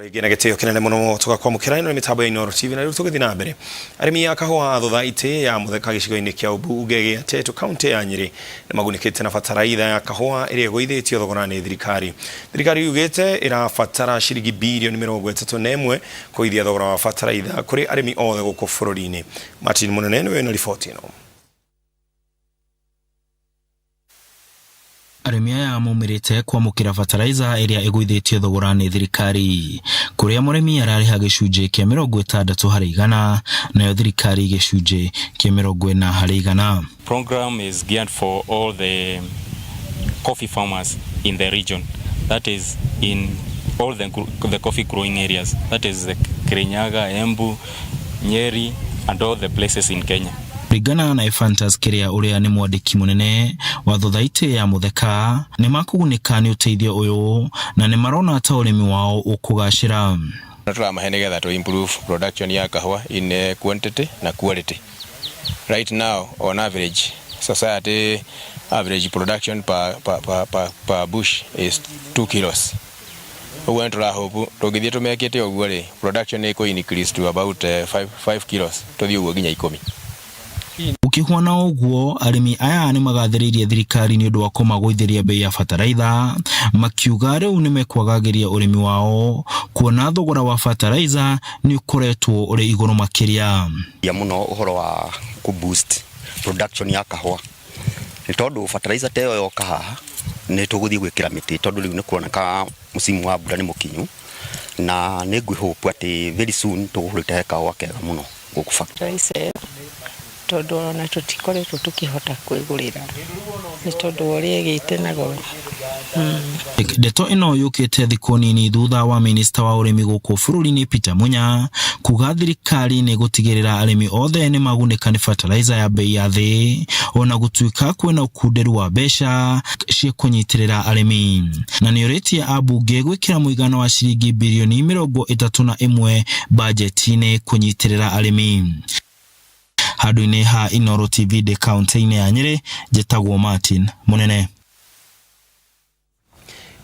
Rĩngĩ na gĩtĩo kĩnene mũno tũgakwamũkĩra. Ĩno nĩ mĩtambo ya Inooro TV, na rĩu tũgĩthiĩ na mbere. Arĩmi a kahũa a thothaitĩ ya Mũtheka gĩcigo-inĩ kĩa ũmbunge gĩa Tetu kaunti ya Nyĩrĩ nĩ magunĩkĩte na bataraitha ya kahũa ĩrĩa ĩgũithĩtio thogora nĩ thirikari. Thirikari yugĩte ĩrabatara ciringi birioni 31 kũgũithia thogora wa bataraitha kũrĩ arĩmi othe gũkũ bũrũri-inĩ. Martin Mũnene nĩwe wĩna riboti ĩno. Arĩmi aya maumĩrĩte kwamũkĩra bataraitha ĩrĩa ĩgũithĩtio thogora nĩ thirikari, kũrĩa mũrĩmi ararĩha gĩcunjĩ kĩa 60%, nayo thirikari gĩcunjĩ kĩa 40%. Program is geared for all the coffee farmers in the region, that is in all the coffee growing areas, that is the Kirinyaga, Embu, Nyeri and all the places in Kenya. Kũringana na Ephantus Kĩrĩa ũrĩa nĩ mwandĩki mũnene wa thothaitĩ ya Mũtheka, nĩ makũgunĩka nĩ ũteithio ũyũ na nĩ marona ta ũrĩmi wao ũkũgacĩra. Tũramahe nĩgetha to improve production ya kahũa in quantity na quality. Right now on average society average production per bush is 2 kilos. Ũguo nĩ tũrahope tũngĩthiĩ tũmekĩte ũguo rĩ, production nĩ ĩkũ increase to about 5 kilos, tũthiĩ ũguo nginya 10. Gũkĩhuana ũguo, arĩmi aya nĩ magathĩrĩirie thirikari nĩ ũndũ wa kũmagũithĩria bei ya bataraitha, makiuga rĩu nĩ mekwagagĩria ũrĩmi wao kuona thogora wa bataraitha nĩ ũkoretwo ũrĩ igũrũ makĩria. Ya mũno ũhoro wa kũ boost production ya kahũa, nĩ tondũ fertilizer ta ĩyo yoka haha nĩ tũgũthiĩ gwĩkĩra mĩtĩ, tondũ rĩu nĩ kũroneka msimu wa mbura nĩ mũkinyu, na nĩ ngwĩhope atĩ very soon tũgũrĩte kahũa kega mũno gũkũ fertilizer, tondũ ona tũtikoretwo tũkĩhota kwĩgũrĩra nĩ tondũ wa ũrĩa ĩgĩte na goro. Ndeto ĩno yũkĩte thikũ nini thutha wa minista wa ũrĩmi gũkũ bũrũri-inĩ Peter Munya kuga thirikari nĩ gũtigĩrĩra arĩmi othe nĩ magunĩka nĩ fertilizer ya bei ya thĩ, ona gũtuĩka kwĩna ũkunderu wa mbeca cia kũnyitĩrĩra arĩmi, na nĩ ũrĩtie ambunge gwĩkĩra mũigana wa ciringi birioni 31 bajeti-inĩ kũnyitĩrĩra arĩmi. Handũ-inĩ ha Inooro TV ndĩ kaunti-inĩ ya Nyĩrĩ, njĩtagwo Martin Mũnene.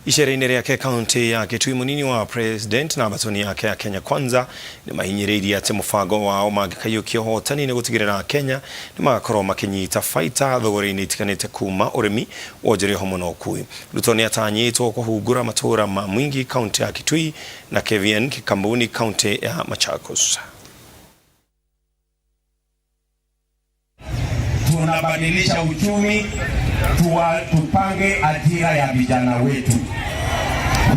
Icera-inĩ rĩake kaunti ya Kitui, mũnini wa president na mbatoni yake ya Kenya Kwanza nĩ mahinyĩrĩirie atĩ mũbango wao mangĩkaiyũkia ũhotani nĩ gũtigĩrĩra Kenya nĩ magakorwo makĩnyita baita thogora-inĩ itiganĩte kuma ũrĩmi, wonjoria hamwe na ũkui. Ruto nĩ atanyĩtwo kũhungura matũũra ma Mwingi kaunti ya Kitui na KVN Kikambuni kaunti ya Machakos. Tunabadilisha uchumi, tupange ajira ya vijana wetu.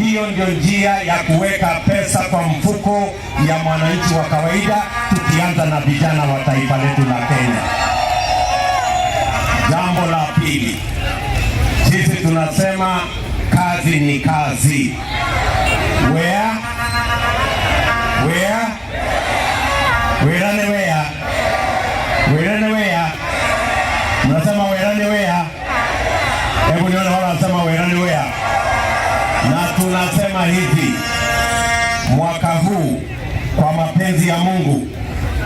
Hiyo ndio njia ya kuweka pesa kwa mfuko ya mwananchi wa kawaida, tukianza na vijana wa taifa letu la Kenya. Jambo la pili, sisi tunasema kazi ni kazi. Where? Where? Wera ni wea. Wera ni wea. Mnasema wera ni wea. Hebu nione wale wanasema wera ni wea. Na tunasema hivi, mwaka huu kwa mapenzi ya Mungu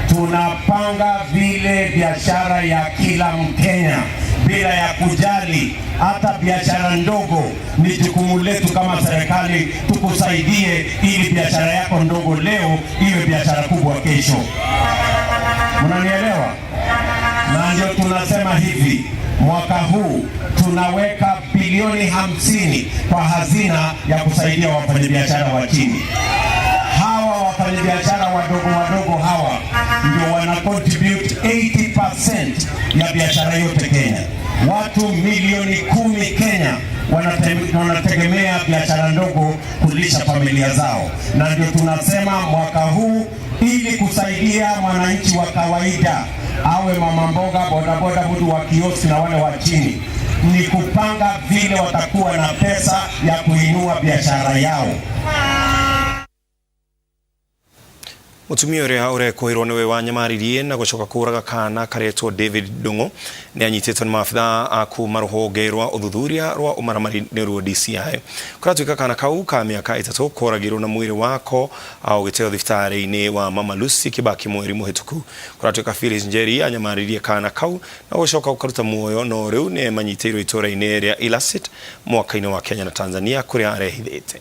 tunapanga vile biashara ya kila Mkenya bila ya kujali hata biashara ndogo. Ni jukumu letu kama serikali tukusaidie ili biashara yako ndogo leo iwe biashara kubwa kesho. Mnanielewa? Na ndio tunasema hivi, mwaka huu tunaweka bilioni 50 kwa hazina ya kusaidia wafanyabiashara wa chini. Hawa wafanyabiashara wadogo wadogo hawa ndio wana contribute 80% ya biashara yote Kenya. Watu milioni 10 Kenya wanategemea biashara ndogo kulisha familia zao, na ndio tunasema mwaka huu ili kusaidia mwananchi wa kawaida, awe mama mboga, bodaboda, mtu wa kioski na wale wa chini, ni kupanga vile watakuwa na pesa ya kuinua biashara yao. Mutumia ũrĩa ũrekũĩrwo nĩwe wanyamaririe na gũcoka kũraga kana karetwo David Ndung'u nĩ anyitĩtwo nĩ maabitha a kuma rũhonge rwa ũthuthuria rwa ũmaramari nĩruo DCI. Kũratuĩka kana kau ka mĩaka 3 koragirwo na mwĩrĩ wako ũgĩteo thibitarĩ-inĩ wa Mama Lucy Kibaki mweri mũhĩtũku. Kũratuĩka Phyllis Njeri anyamaririe kana kau na gũcoka gũkaruta muoyo, no rĩu nĩ manyitĩirwo itũũra-inĩ rĩa Ilasit mwaka-inĩ wa Kenya na Tanzania kũrĩa arehithĩte.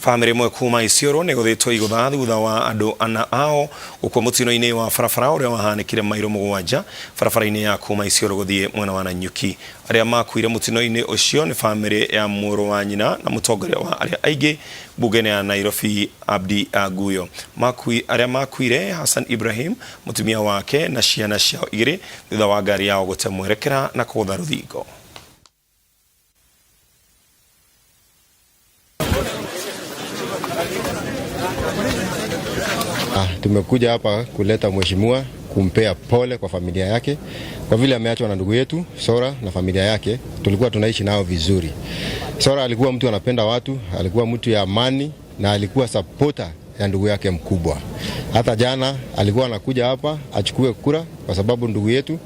Bamĩrĩ ĩmwe kuma Isiolo nĩ gũthĩtwo igũtha thutha wa andũ ana ao gũkua mũtino-inĩ wa barabara ũrĩa wahanĩkire mairo 7 barabara-inĩ ya kuma Isiolo gũthiĩ mwena wa Nanyuki. Arĩa makuire mũtino-inĩ ũcio nĩ bamĩrĩ ya mũrũ wa nyina na mũtongoria wa arĩa aingĩ mbunge-inĩ ya Nairobi Abdi Aguyo. Arĩa makuire Hassan Ibrahim, mũtumia wake na ciana ciao 2 thutha wa ngari yao gũte mwerekera na kũgũtha rũthingo. Tumekuja hapa kuleta mheshimiwa kumpea pole kwa familia yake kwa vile ameachwa na ndugu yetu Sora na familia yake. Tulikuwa tunaishi nao vizuri. Sora alikuwa mtu anapenda watu, alikuwa mtu ya amani na alikuwa supporter ya ndugu yake mkubwa. Hata jana alikuwa anakuja hapa achukue kura kwa sababu ndugu yetu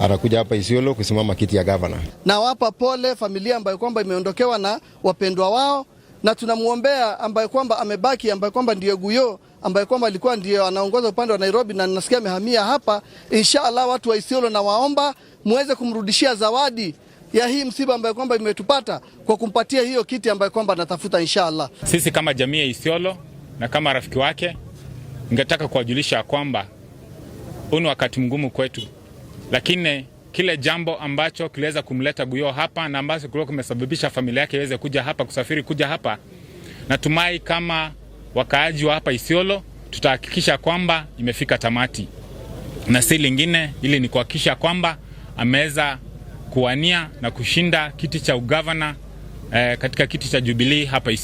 anakuja hapa Isiolo kusimama kiti ya governor. Na wapa pole familia ambayo kwamba imeondokewa na wapendwa wao, na tunamuombea ambaye kwamba amebaki, ambaye kwamba ndiye Guyo, ambaye kwamba alikuwa ndiye anaongoza upande wa Nairobi na nasikia amehamia hapa. Inshallah watu wa Isiolo na waomba muweze kumrudishia zawadi ya hii msiba ambayo kwamba imetupata kwa kumpatia hiyo kiti ambayo kwamba anatafuta inshallah. Sisi kama jamii ya Isiolo na kama rafiki wake, ningetaka kuwajulisha kwamba huu ni wakati mgumu kwetu, lakini kile jambo ambacho kiliweza kumleta Guyo hapa na ambacho kilikuwa kimesababisha familia yake iweze kuja hapa, kusafiri kuja hapa, natumai kama wakaaji wa hapa Isiolo tutahakikisha kwamba imefika tamati, na si lingine, ili ni kuhakikisha kwamba ameweza kuwania na kushinda kiti cha ugavana katika kiti cha Jubilee hapa Isiolo.